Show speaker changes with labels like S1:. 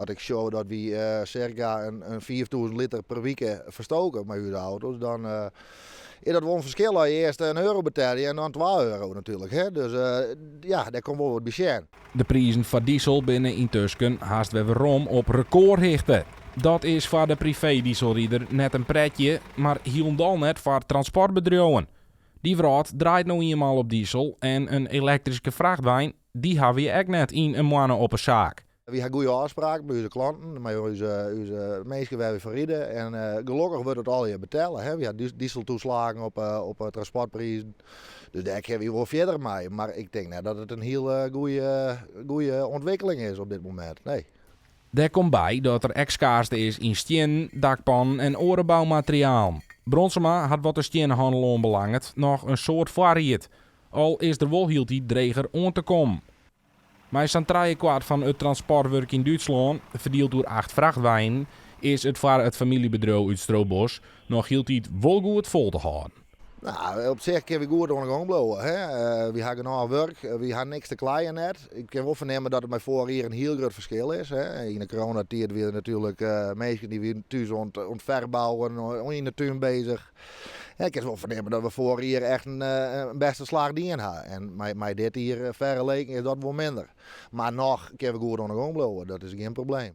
S1: As ik sjoch dat wy sirka in 5000 liter per wike ferstoke mei ús auto's, dan is dat wol in ferskil as je earst in euro betelje en dan 2 euro natuerlik. Hè? Dus ja, dêr komt wol wat by sjen.
S2: De prizen foar diesel binne yntusken hast wer werom op rekôrhichte. Dat is foar de privé-dieselrider net in pretje, mar hielendal net foar transportbedriuwen. Dy wrâld draait no ienmaal op diesel en in elektryske frachtwein, dy hawwe je ek net yn in moanne op 'e saak.
S1: Wy ha goede ôfspraken mei ús klanten, mei ús minsken wêr't wy foar ride. En gelokkich wurdt it allegear betelle. Wy ha dieseltoeslagen op transportprizen. Dus dêr kinne wy wol fierder mei. Mar ik tink net dat it in hiele goede ûntwikkeling is op dit momint. Nee.
S2: Dêr komt by dat der ek skaarste is yn stiennen, dakpannen en oare boumaterialen. Bronsema hat wat de stiennehannel oanbelanget noch in soad foarried. Al is der wol hieltyd dreger oan te kommen. Mei sa'n trijekwart fan it transportwurk yn Dútslân, ferdield oer acht frachtweinen, is it foar it famyljebedriuw út Strobos noch hieltyd wol goed fol te hâlden.
S1: No, op sich kinne wy goed oan de gong bliuwe. Wy ha genôch wurk, wy ha niks te kleien net. Ik kin wol fernimme dat it mei foarich jier in hiel grut ferskil is. Yn de coronatiid wie der natuerlik minsken dy wienen thús oan it ferbouwen, yn de tún bezich. Ik kin wol fernimme dat we foarich jier echt in bêste slach dien ha. En mei dit jier fergeleken is dat wol minder. Mar noch kinne we goed oan de gong bliuwe, dat is gjin probleem.